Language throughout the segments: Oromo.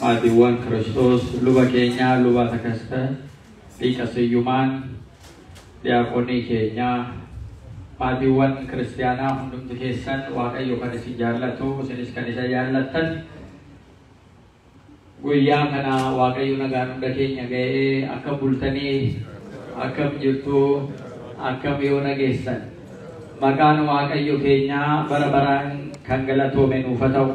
Maatiiwwan Kiristoos, luba keenyaa, luba Takasta, Liqa Siyyumaan, diyaaqonii keenyaa, maatiiwwan kiristiyaanaa hundumti keessan, Waaqayyo kan isin jaallatu, isinis kan isa jaallattan, guyyaa kana Waaqayyo nagaan hunda keenya ga'ee, akkam bultanii? Akkam jirtu? Akkam yoo nageessan? Maqaan Waaqayyo keenyaa bara baraan kan galatoome nuuf haa ta'u.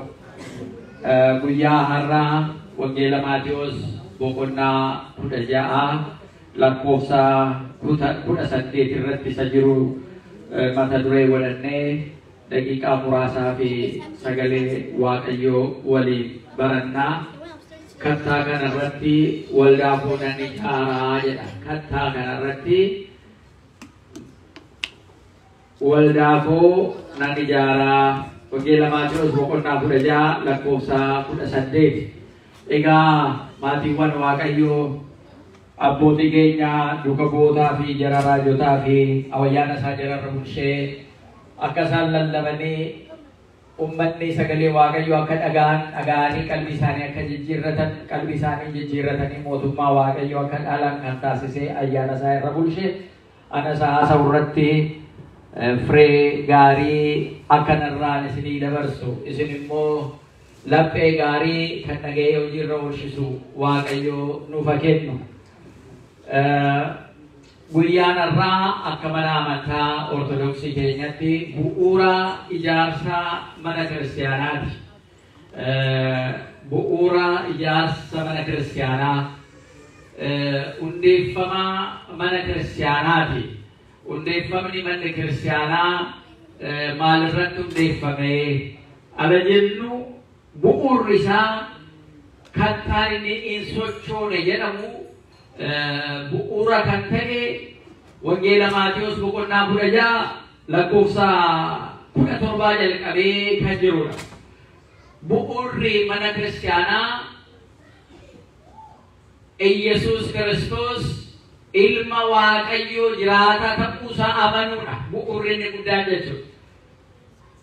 Guyyaa har'aa Wangeela Maatiyos boqonnaa 16 lakkoofsa 18 irratti isa jiru mata duree godhannee daqiiqaa muraasaa fi sagalee Waaqayyoo waliin barannaa. Kattaa kanarratti waldaa koo nan ijaaraa jedha. Kattaa kanarratti waldaa koo nan ijaaraa. Wangeela Maatiyos boqonnaa 16 lakkoofsa 18. Egaa maatiiwwan Waaqayyoo, abbootii keenya duuka bu'ootaa fi jara raajotaa fi ayyaana isaa jararra bulchee akka isaan lallabanii ummanni sagalee Waaqayyoo akka dhaga'an, dhaga'anii qalbii isaanii akka jijjiirratan, qalbii isaanii jijjiirratanii mootummaa Waaqayyoo akka dhaalan kan taasisee ayyaana isaa irra bulchee, ana isaa haasa'u irratti firee gaarii akka narraan isinii dabarsu, isin immoo laphee gaarii kan dhaga'ee hojiirra oolchisu Waaqayyoo nuuf haa kennu. Guyyaan har'aa akka mana amantaa Ortodoksii keenyatti bu'uura ijaarsa mana kiristiyaanaati. Bu'uura ijaarsa mana kiristiyaanaa, hundeeffama mana kiristiyaanaati. Hundeeffamni manni kiristiyaanaa maalirratti hundeeffame ala jennu, bu'uurri isaa kattaan inni hin sochoone jedhamu, bu'uura kan ta'e Wangeela Maatiyos boqonnaa 16 lakkoofsa 17 jalqabee kan jirudha. Bu'uurri mana kiristiyaanaa Iyyasuus Kiristoos ilma Waaqayyoo jiraataa ta'uusaa amanuudha. Bu'uurri inni guddaan jechuudha.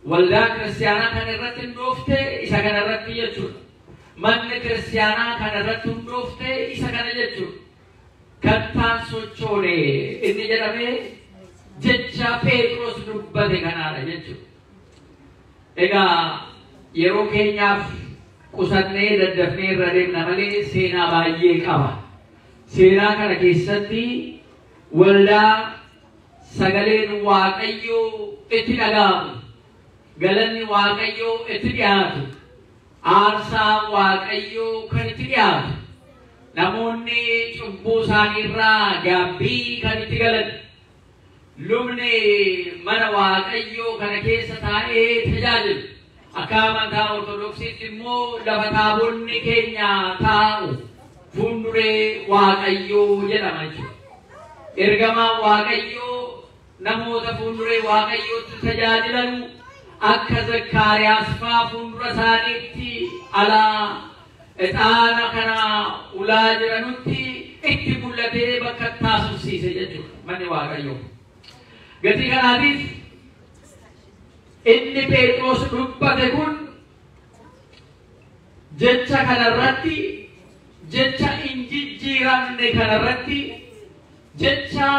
Waldaa kiristiyaanaa kan irratti hundoofte isa kana irratti jechuudha. Manni kiristiyaanaa kan irratti hundoofte isa kana jechuudha. Kattaan sochoone inni jedhamee jecha Phexros dubbate kanaadha jechuudha. Egaa yeroo keenyaaf qusannee daddafnee irra deemna malee seenaa baay'ee qaba. Seenaa kana keessatti waldaa sagaleen Waaqayyoo itti dhaga'amu, galanni Waaqayyoo itti dhiyaatu, aarsaan Waaqayyoo kan itti dhiyaatu, namoonni cubbuu isaaniirraa gaabbii kan itti galan, lubni mana Waaqayyoo kana keessa taa'ee tajaajilu. Akka amantaa Ortodoksiitti immoo lafa taabonni keenya taa'u fuulduree Waaqayyoo jedhama jechuudha. Ergamaan Waaqayyoo namoota fuulduree Waaqayyootti tajaajilanu akka Zakkaariyaas fa'aa fuuldura isaaniitti alaa ixaana kana ulaa jiranutti itti mul'atee bakka taasifsiise jechuudha manni Waaqayyoo. Gatii kanaatiif inni Phexros dubbate kun jecha kanarratti, jecha hin jijjiiramne kanarratti, jecha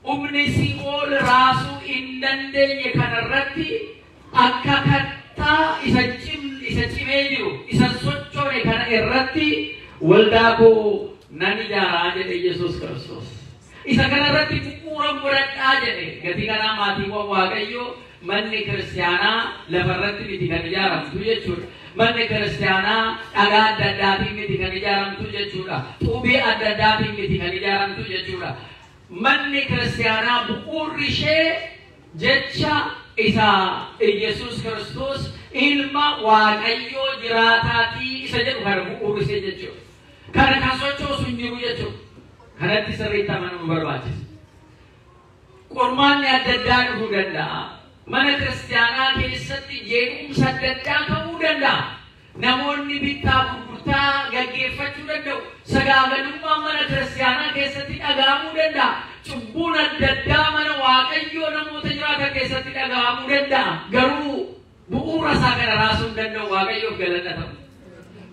humni si'ool raasuu hin dandeenye kanarratti, akka kattaa isa cimee jiru, isa sochoone kana irratti waldaa koo nan ijaaraa jedhe Yesuus Kiristoos. Isa kanarratti bu'uura godhadhaa jedhe. Gatii kanaa maatiiwwan Waaqayyoo, manni kiristiyaanaa lafarratti miti kan ijaaramtu jechuudha. Manni kiristiyaanaa dhagaa adda addaatiin miti kan ijaaramtu jechuudha. Xuubii adda addaatiin miti kan ijaaramtu jechuudha. Manni kiristiyaanaa bu'uurri ishee jecha isa Iyyasuus Kiristoos ilma Waaqayyoo jiraataatii isa jedhu kana bu'uurri ishee jechuudha. Kana kan sochoosu hin jiru jechuudha. Kanatti sirriitti amanuu nu barbaachisa. Qormaanni adda addaa dhufuu danda'a. Mana kiristiyaanaa keessatti jeequmsa adda addaa ka'uu danda'a. Namoonni bittaa gurgurtaa gaggeeffachuu danda'u. Sagaagalummaan mana kiristiyaanaa keessatti dhaga'amuu danda'a. Cubbuun adda addaa mana Waaqayyoo namoota jiraatan keessatti dhaga'amuu danda'a. Garuu bu'uura isaa kana raasuu hin danda'u. Waaqayyoof galanna ta'u.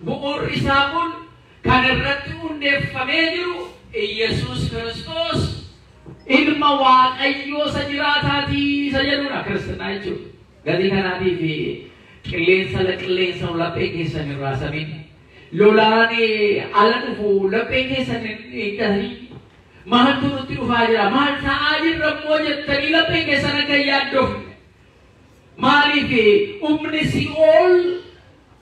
Bu'uurri isaa kun kan irratti hundeeffamee jiru Iyyasuus Kiristoos ilma Waaqayyoo isa jiraataatii isa jedhudha kiristinnaa jechuudha. Gatii kanaatiif qilleensa qilleensa laphee keessan hin raasamin. Lolaan ala dhufu laphee keessan hin dhahin. Maaltu nutti dhufaa jira? Maal ta'aa jirra immoo jettanii laphee keessan akka hin yaaddofne. Maaliif humni si'ool,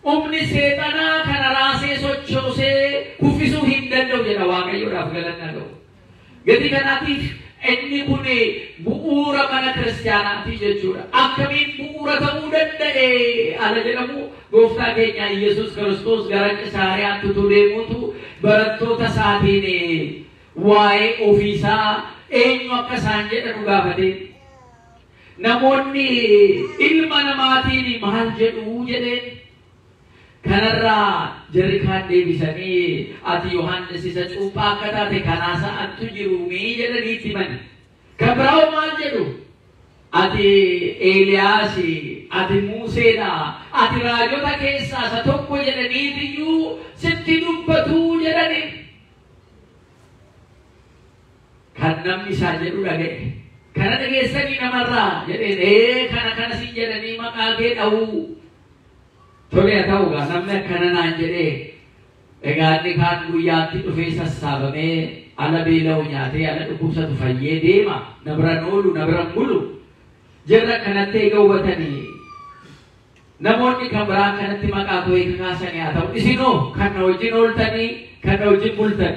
humni seexanaa kana raasee sochoosee kuffisuu hin danda'u jedha Waaqayyoodhaaf galanna ga'u. Gatii kanaatiif inni kun bu'uura mana kiristaanaati jechuudha. Akkamiin bu'uura ta'uu danda'e ala jedhamu gooftaa keenya Iyyasuus Kiristoos gara Qisaariyaatti utuu deemuutu barattoota isaatiin waa'ee ofiisaa eenyu akka isaan jedhanu gaafate. Namoonni ilma namaatiin maal jedhu jedheen. Kanarraa jarri kaan deebisanii ati Yohaannis isa cuuphaa akka taate kanaa sa'attu jiru mii jedhanii itti himani. Kan biraa maal jedhu? Ati Eeliyaas, ati Museedha, ati raajota keessaa isa tokko jedhaniitiyyuu sitti dubbatu jedhani. Kan namni isaa jedhu dhaga'e. Kana dhageessanii namarraa jedheen ee kana kana siin jedhanii maqaa kee dha'uu. Tole haa ta'u egaa namni akkana naan jedhee egaa inni kaan guyyaatti dhufee sassaabamee ala beela'u nyaatee ala dhukkubsatu fayyee deema na biran oolu na biran bulu. Jarra kanatti eega hubatanii namoonni kan biraa kanatti maqaa koo eega kaasanii haa ta'u isinoo kan na wajjin ooltanii kan na wajjin bultan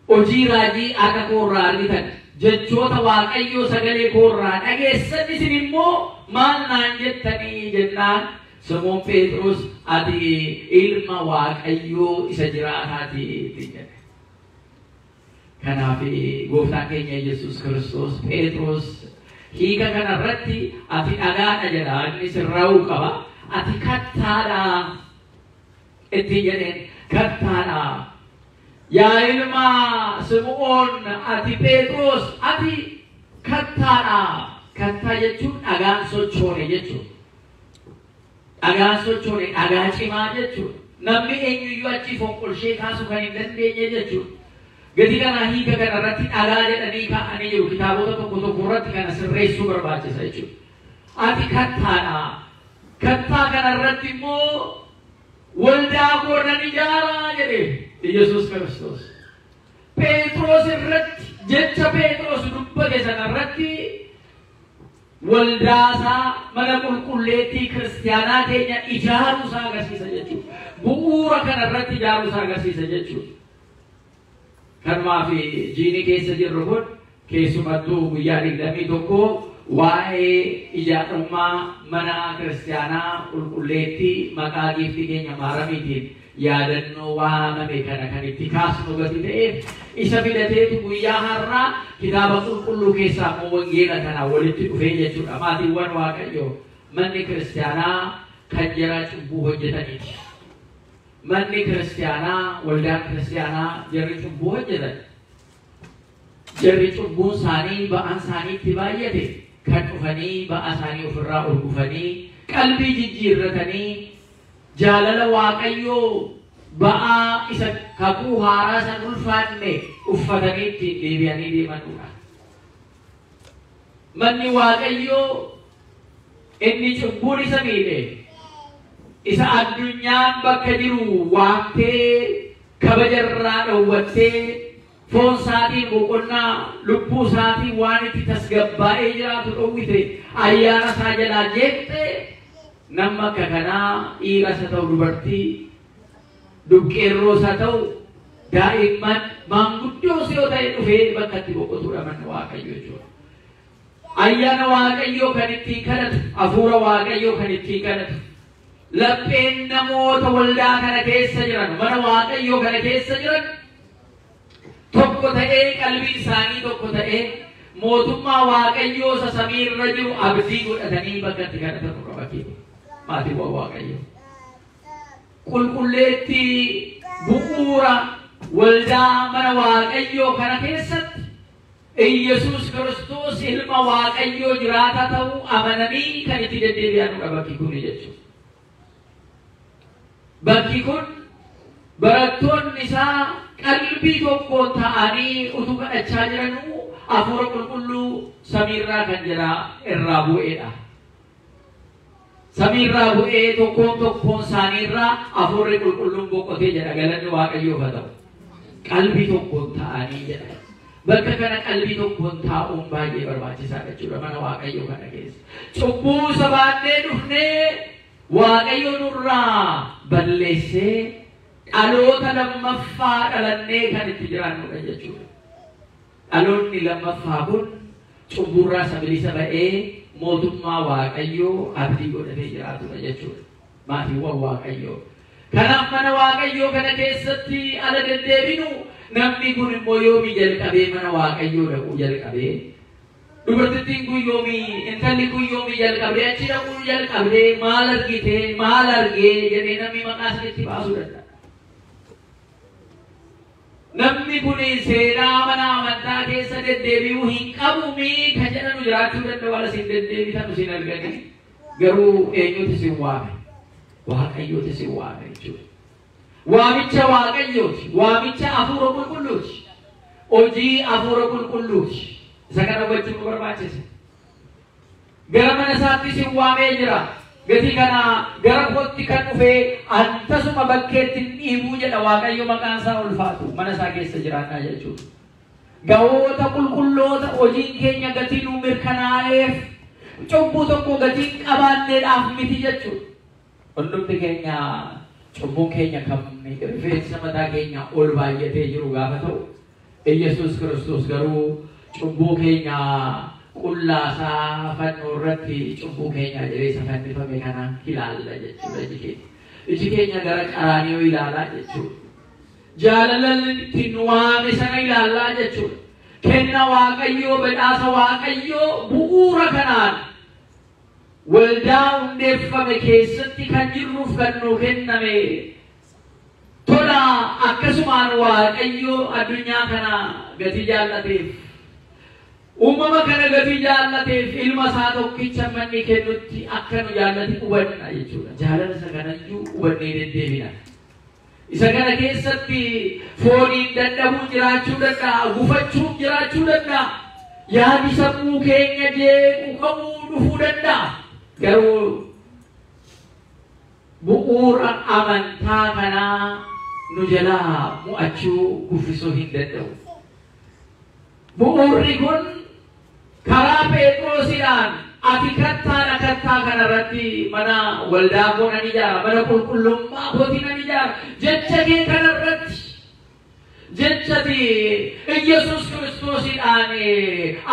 hojii raajii harka koo irraa argitan jechoota Waaqayyoo sagalee koo irraa dhageessan isin immoo maal naan jettanii jennaan Simoon Phexros ati ilma Waaqayyoo isa jiraataati ittiin jedhe. Kanaaf gooftaan keenya Yesuus Kiristoos Phexros hiika kanarratti ati dhagaadha jedha inni sirraa'uu qaba. Ati kattaadha ittiin jedheen kattaadha. Yaa ilma Simoon ati Phexros ati kattaadha. Kattaa jechuun dhagaan sochoone jechuudha. Dhagaan sochoone dhagaa cimaa jechuudha. Namni eenyuyyuu achi fonqolshee kaasuu kan hin dandeenye jechuudha. Gadi kanaa hiika kanarratti dhagaa jedhanii kaa'anii jiru. Kitaabota tokko tokko irratti kana sirreessuu barbaachisa jechuudha. Ati kattaadha. Kattaa kanarratti immoo waldaa koo nan ijaaraa jedhe Iyyasuus Kiristoos. Phexros irratti jecha Phexros dubbate sanarratti waldaasaa mana qulqulleettii kiristaanaa keenya ijaaruu isaa agarsiisa jechuudha. Bu'uura kanarratti ijaaruu isaa agarsiisa jechuudha. Kanumaaf jiini keessa jirru kun keessumattuu guyyaa 21 waa'ee ijaarummaa mana kiristaanaa qulqulleettii maqaa giiftii keenya Maaramiitiin yaadannoo waamame kana kan itti kaasnu gati ta'eef isa filateetu guyyaa har'aa kitaaba qulqulluu keessaa immoo wangeela kana walitti dhufee jechuudha. Maatiiwwan Waaqayyoo manni kiristaanaa kan jara cubbuu hojjetaniiti. Manni kiristaanaa waldaan kiristaanaa jarri cubbuu hojjetan. Jarri cubbuun isaanii ba'aan isaanii itti baay'ate kan dhufanii ba'aa isaanii ofirraa urgufanii qalbii jijjiirratanii jaalala Waaqayyoo ba'aa isa kakuu haaraa san ulfaanne uffatanii ittiin deebi'anii deemanudha. Manni Waaqayyoo inni cubbuun isa miidhe isa addunyaan bakka jiru waamtee kabajarraa dhowwattee foon isaatiin boqonnaa lubbuu isaatiin waan itti tasgabbaa'ee jiraatu dhowwite ayyaana isaa jalaa jeeqxe nama akka kanaa dhiira isa ta'u dubartii dubqeerroo isa ta'u daa'imman maanguddoos yoo ta'e dhufee bakka itti boqotudha manni Waaqayyoo jechuudha. Ayyaana Waaqayyoo kan ittiin kadhatu, hafuura Waaqayyoo kan ittiin kadhatu, lapheen namoota waldaa kana keessa jiran, mana Waaqayyoo kana keessa jiran tokko ta'ee qalbii isaanii tokko ta'ee mootummaa Waaqayyoo isa samiirra jiru abdii godhatanii bakka itti kadhatan qaba maatiiwwan Waaqayyoo. Qulqulleettii bu'uura waldaa mana Waaqayyoo kana keessatti Iyyasuus Kiristoos ilma Waaqayyoo jiraataa ta'uu amananii kan itti deddeebi'anudha bakki kuni jechuudha. Bakki kun barattoonni isaa qalbii tokkoon ta'anii utuu kadhachaa jiranuu hafuura qulqulluu samiirraa kan jira irraa bu'eedha. Samiirraa bu'ee tokkoon tokkoon isaaniirraa hafuurri qulqulluun boqotee jedha galanni Waaqayyoof haa ta'u. Qalbii tokkoon ta'anii jedha. Bakka kana qalbii tokkoon taa'uun baay'ee barbaachisaadha jechuudha mana Waaqayyoo kana keessa. Cubbuu isa baannee dhufnee Waaqayyo nurraa balleessee dhaloota lammaffaa dhalannee kan itti jiraannudha jechuudha. Dhaloonni lammaffaa kun cubburraa isa bilisa ba'ee mootummaa Waaqayyoo abdii godhatee jiraatudha jechuudha. Maatiiwwan Waaqayyoo. Kanaaf mana Waaqayyoo kana keessatti ala deddeebinu namni kun immoo yoomii jalqabee mana Waaqayyoo dhaquu jalqabee dubartittiin kun yoomii intalli kun yoomii jalqabee achi dhaquu jalqabee maal argite maal argee jedhee namni maqaa isinitti baasuu danda'a. Namni kun seenaa mana amantaa keessa deddeebi'uu hin qabu mii kan jedhanu jiraachuu danda'u ala isin deddeebitan isin arganii garuu eenyutu isin waame? Waaqayyootu isin waame jechuudha. Waamicha Waaqayyooti. Waamicha hafuura qulqulluuti. Hojii hafuura qulqulluuti. Isa kana hubachuu nu barbaachisa. Gara mana isaatti isin waamee jira. Gatii kana gara kootti kan dhufee antasuma bakkeetti hin dhiibuu jedha Waaqayyo maqaan isaa ulfaatu mana isaa keessa jiraannaa jechuudha. Gahoota qulqulloota hojiin keenya gatii nu mirkanaa'eef cubbuu tokko gatii hin qabaanneedhaaf miti jechuudha. Hundumti keenya cubbuun keenya kan rifeensa mataa keenya ol baay'atee jiru gaafa ta'u Iyyasuus Kiristoos garuu cubbuu keenya qullaasaa fannoo irratti cubbuu keenya jedhee isa fannifame kana ilaalla jechuudha iji keenya. Iji keenya gara qaraaniyo ilaalaa jechuudha. Jaalala ittiin waame sana ilaallaa jechuudha. Kenna Waaqayyoo badhaasa Waaqayyoo bu'uura kanaan waldaa hundeeffame keessatti kan jirruuf kan nuu kenname tola akkasumaan Waaqayyoo addunyaa kana gatii jaallateef uumama kana gatii jaallateef ilma isaa tokkicha manni kennutti akka nu jaallate hubanna jechuudha. Jaalala isa kanayyuu hubannee deddeebina. Isa kana keessatti fooniin dadhabuun jiraachuu danda'a, gufachuun jiraachuu danda'a, yaadi sammuu keenya jeequ ka'uu dhufuu danda'a. Garuu bu'uura amantaa kanaa nu jalaa mo'achuu guffisuu hin danda'u. Bu'uurri kun karaa Phexrosiidhaan ati kattaadha kattaa kanarratti mana waldaa koo nan ijaara, mana qulqullummaa kootii nan ijaara, jecha kee kanarratti jechati Iyyasuus Kiristoosiidhaan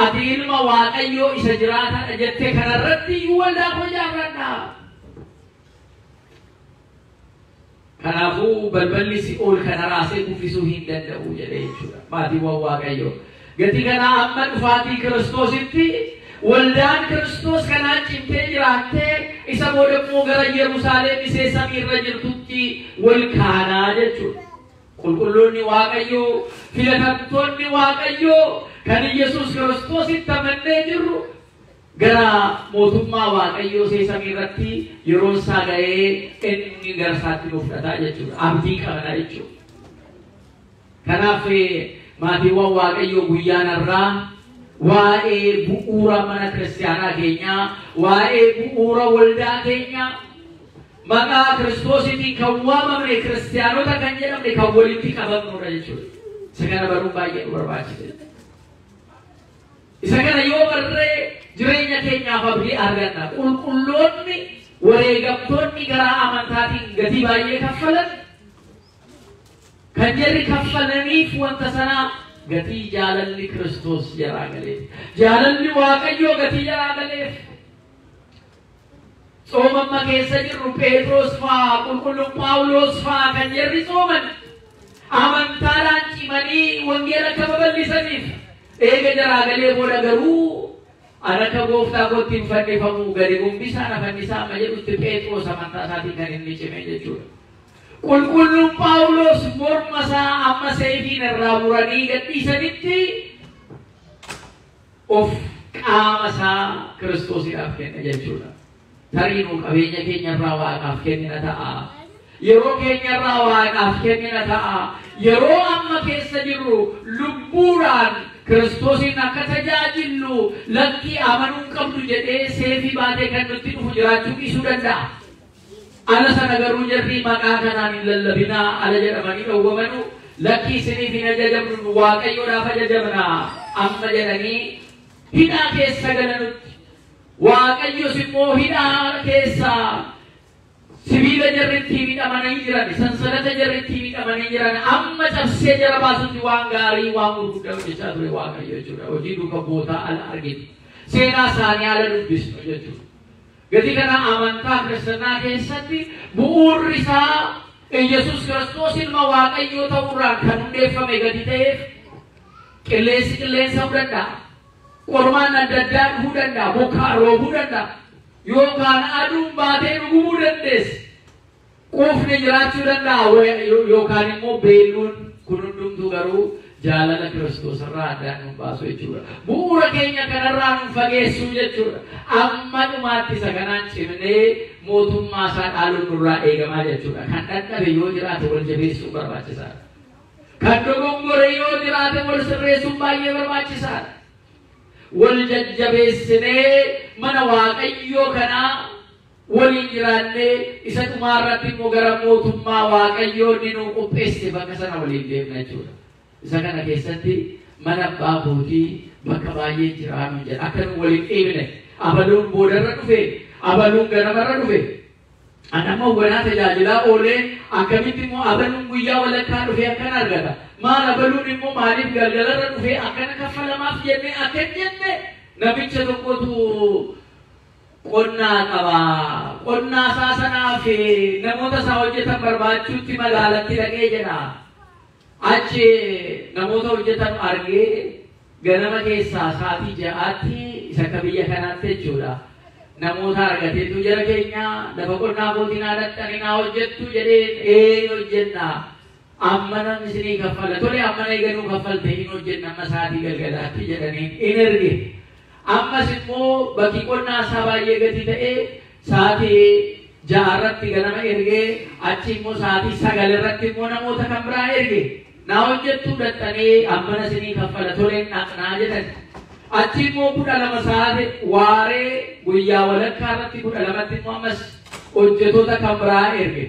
ati ilma Waaqayyoo isa jiraataadha jettee kanarratti iyyuu waldaa koo ijaarradha. Kanaafuu balballi si'ool kana raasee kuffisuu hin danda'u jedhee jechuudha. Maatiiwwan Waaqayyoo. Gatii kanaa amma dhufaatii Kiristoositti waldaan Kiristoos kanaan cimtee jiraattee isa booda immoo gara Yerusaalem isee samiirra jirtutti wal kaanaa jechuudha. Qulqulloonni Waaqayyoo, filatamtoonni Waaqayyoo kan Iyyasuus Kiristoositti amannee jirru gara mootummaa Waaqayyoo isee samiirratti yeroon isaa ga'ee inni gara isaatti nu fudhataa jechuudha. Abdii qabna jechuudha. Kanaaf maatiiwwan Waaqayyoo guyyaan har'aa waa'ee bu'uura mana kiristaanaa keenyaa, waa'ee bu'uura waldaa keenyaa, maqaa Kiristoosiitiin kan waamamne kiristaanota kan jedhamne kan walitti qabamnudha jechuudha. Isa kana baruun baay'ee nu barbaachisa. Isa kana yoo barree jireenya keenyaaf abdii arganna. Qulqulloonni wareegamtoonni garaa amantaatiin gatii baay'ee kaffalan kan jarri kaffalaniif wanta sana gatii jaalalli Kiristoos jaraa galeef. Jaalalli Waaqayyoo gatii jaraa galeef. Tsooma amma keessa jirru Phexros fa'aa qulqulluun Phaawulos fa'aa kan jarri tsooman amantaadhaan cimanii wangeela akka babal'isaniif eega jaraa galee booda garuu an akka gooftaa kootti hin fannifamu gadi gombisaa na fannisaa amma jedhutti Phexros amantaa isaatiin kan inni cime jechuudha. Qulqulluun Phaawulos morma isaa amma seefiin irraa muranii gadhiisanitti of qaama isaa Kiristoosiidhaaf kenne jechuudha. Tarii nu qabeenya keenya irraa Waaqaaf kennina ta'a. Yeroo keenyarraa Waaqaaf kennina ta'a. Yeroo amma keessa jirru lubbuudhaan Kiristoosiin akka tajaajillu lakkii amanuu hin qabdu jedhee seefii baatee kan nutti dhufu jiraachuu dhiisuu danda'a. Ala sana garuu jarri maqaa kanaan hin lallabinaa ala jedhamanii dhowwamanu lakkii isiniif hin ajajamnu Waaqayyoodhaaf ajajamna amma jedhanii hidhaa keessa galanutti. Waaqayyos immoo hidhaa keessaa sibiila jarri ittiin hidhamanii jiran, sansalata jarri ittiin hidhamanii jiran amma cabsee jara baasutti waan gaarii waan gurguddaa hojjechaa ture Waaqayyo jechuudha. Hojii duuka bu'ootaa ala arginu. Seenaa isaanii ala dubbisnu jechuudha. Gatii kana amantaa kiristaanaa keessatti bu'uurri isaa Iyyasuus Kiristoos ilma Waaqayyoo ta'uurraan kan hundeeffame gadi ta'eef qilleensi qilleensa'uu danda'a. Qormaan adda addaa dhufuu danda'a. Bokkaa roobuu danda'a. Yookaan aduun baatee dhugumuu dandeessi. Quufni jiraachuu danda'a yookaan immoo beelluun kun hundumtuu garuu jaalala Kiristoos irraa addaan nu baasu jechuudha. Bu'uura keenya kanarraa nu fageessuu jechuudha. Amma dhumaatti isa kanaan cimnee mootummaa isaa dhaaluun nurraa eegamaa jechuudha. Kan dadhabe yoo jiraate wal jabeessuun barbaachisaadha. Kan dogongore yoo jiraate wal sirreessuun baay'ee barbaachisaadha. Wal jajjabeessinee mana Waaqayyoo kanaa waliin jiraannee isa dhumaarratti immoo gara mootummaa Waaqayyoo inni nu qopheesse bakka sana waliin deemna jechuudha. Isa kana keessatti mana abbaa kootii bakka baay'ee jiraanu jedha. Akka nu waliin dhiibne abaluun boodarra dhufe, abaluun ganamarra dhufe. Ani amma wanaa tajaajilaa oolee akkamitti immoo abaluun guyyaa walakkaa dhufe akkana argata. Maal abaluun immoo maaliif galgalarra dhufe akkana kaffalamaaf jennee akka hin jenne namicha tokkotu qonnaa qaba. Qonnaa isaa sanaaf namoota isaa hojjetan barbaachuutti magaalatti dhaqee jedha. Achi namoota hojjetan argee ganama keessaa sa'aatii 6tti isa akka biyya kanaatti jechuudha. Namoota argateetu jara keenya lafa qonnaa kootii naa dhaqxanii naa hojjettu jedheen ee hojjenna. Amma namni isinii kaffala tole amma na eeganuu kaffalte hin hojjenna amma sa'aatii galgalaatti jedhanii in erge. Ammas immoo bakki qonnaa isaa baay'ee gatii ta'ee sa'aatii 6rratti ganama ergee achi immoo sa'aatii 9rratti immoo namoota kan biraa erge. Naa hojjettuu dhaqxanii ammana isinii kaffala toleen dhaqnaa jedhan. Achi immoo 12 sa'aatii waaree guyyaa walakkaa irratti 12tti immoo ammas hojjettoota kan biraa erge.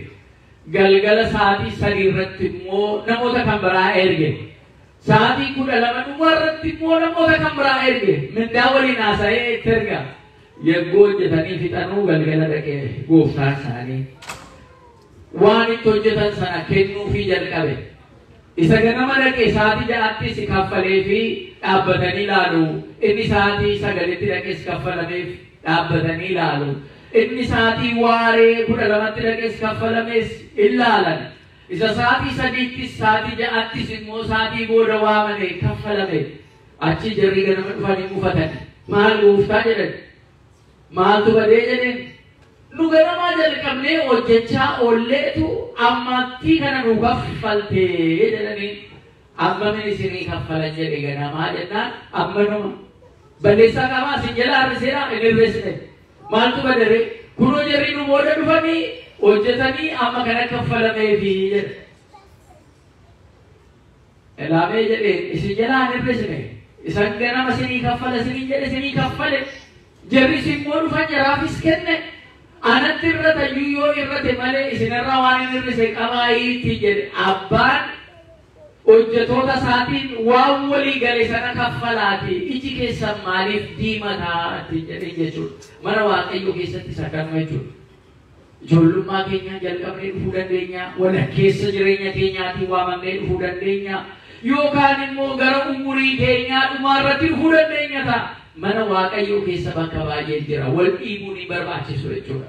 Galgala sa'aatii 3 irratti immoo namoota kan biraa erge. Sa'aatii 12 dhumarratti immoo namoota kan biraa erge. Mindaa waliin haasa'ee itti erga. Yeroo hojjetanii fixanuu galgala dhaqee gooftaan isaanii waan itti hojjetan sana kennuufii jalqabe. Isa ganama dhaqee sa'aatii 6ttis kaffalee fi dhaabbatanii ilaalu. Inni sa'aatii 9tti dhaqees kaffalameef dhaabbatanii ilaalu. Inni sa'aatii waaree 12tti dhaqees kaffalamees ilaalan. Isa sa'aatii 3ttis sa'aatii 6ttis immoo sa'aatii booda waamame kaffalame. Achi jarri ganama dhufanii mufatan. Maal gooftaa jedhan? Maaltu badee jedheen? Nu ganamaa jalqabnee hojjechaa oolleetu ammattii kana nu kaffaltee jedhanii amma min isinii kaffalan jedhe ganamaa jennaan ammanuma. Balleessaa qabaa isin jala harriseera hin hir'isne. Maaltu badere? Kunoo jarri nu booda dhufanii hojjetanii amma kana kaffalameefi jedhe. Ilaamee jedhee isin jalaa hin hir'isne. Isan ganama isinii kaffala isinii jedhe isinii kaffale. Jarris immoo dhufan jaraafis kenne. Anatti irrata iyyuu yoo irrate malee isinirraa waan hin hir'ise qabaayiitti jedhe. Abbaan hojjetoota isaatiin waan walii gale sana kaffalaati. Iji keessan maaliif diimataatti jedhee jechuudha. Mana Waaqayyoo keessattis akkanuma jechuudha. Ijoollummaa keenyaa jalqabnee dhufuu dandeenya. Walakkeessa jireenya keenyaatiin waamamnee dhufuu dandeenya. Yookaan immoo gara umurii keenyaa dhumaarratti dhufuu dandeenya ta'a. Mana Waaqayyoo keessa bakka baay'ee jira. Wal dhiibuun hin barbaachisu jechuudha.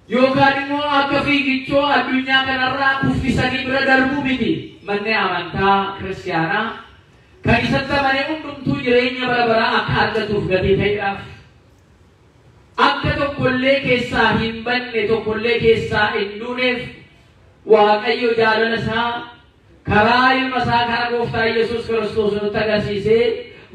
Yookaan immoo akka fiigichoo addunyaa kanarraa kuffisanii bira darbuu miti. Manni amantaa kiristaanaa kan isatti amanee hundumtuu jireenya bara baraa akka argatuuf gatii ta'eedhaaf. Akka tokkollee keessaa hin banne tokkollee keessaa hin duuneef Waaqayyo jaalala isaa karaa ilma isaa karaa gooftaa Yesuus Kiristoos nutti agarsiisee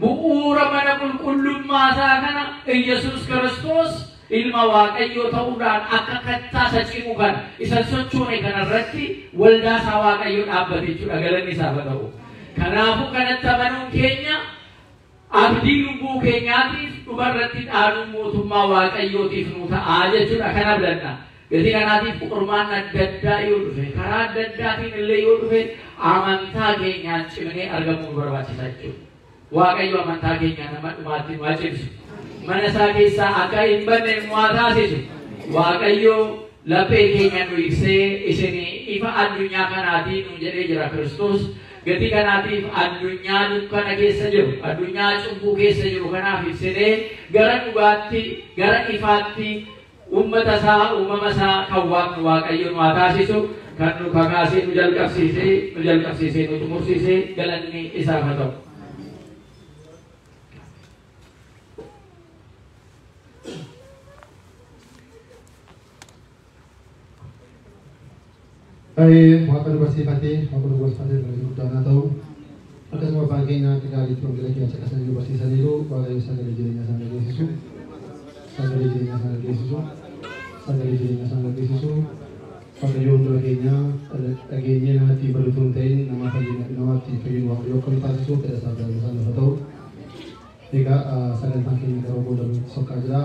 bu'uura mana qulqullummaa isaa kana Yesuus Kiristoos Ilma Waaqayyoo ta'uudhaan akka kattaa isa cimu kana isa sochoone kanarratti waldaa isaa Waaqayyoo dhaabbate jechuudha. Galanni isaaf haa ta'u. Kanaafuu kanatti amanuun keenya abdii lubbuu keenyaatiif, dhumarratti dhaaluun mootummaa Waaqayyootiif nu ta'aa jechuudha. Kan abdanna. Gatii kanaatiif qormaan adda addaa yoo dhufe, karaa adda addaatiin illee yoo dhufe, amantaa keenyaan cimnee argamuu nu barbaachisa jechuudha. Waaqayyo amantaa keenya nama dhumaatti nu haa cimsu. Mana isaa keessaa akka hin banne nu haa taasisu. Waaqayyo laphee keenya nu ibsee, isin ifa addunyaa kanaatii nu jedhee jira Kiristoos. Gatii kanaatiif addunyaa dukkana keessa jiru, addunyaa cubbuu keessa jiru kanaaf ibsinee gara dhugaatti, gara ifaatti uummata isaa, uumama isaa kan waamnu Waaqayyo nu haa taasisu. Kan nu kakaasee nu jalqabsiisee, nu jalqabsiisee nu xumursiisee, galanni isaaf haa ta'u. Baay'ee Waaqa nu barsiifatee, Waaqa nu gorfatee, galata guddaan haa ta'u. Akkasuma abbaan keenya akka gaariitti wangeela keenya caqasanii nu barsiisaniiru. Waaqayyo sagalee jireenyaa isaan dhageessisu. Sagalee jireenyaa isaan dhageessisu. Sagalee jireenyaa isaan dhageessisu. Waaqayyo hunduma keenya dhageenyee namatti badu utuu hin ta'in nama fayyina, namatti fayyinu Waaqayyo akka nu taasisu fedha isaa jaalala isaa lafa ta'u. Egaa sagantaan keenya gara booda sokkaa jira.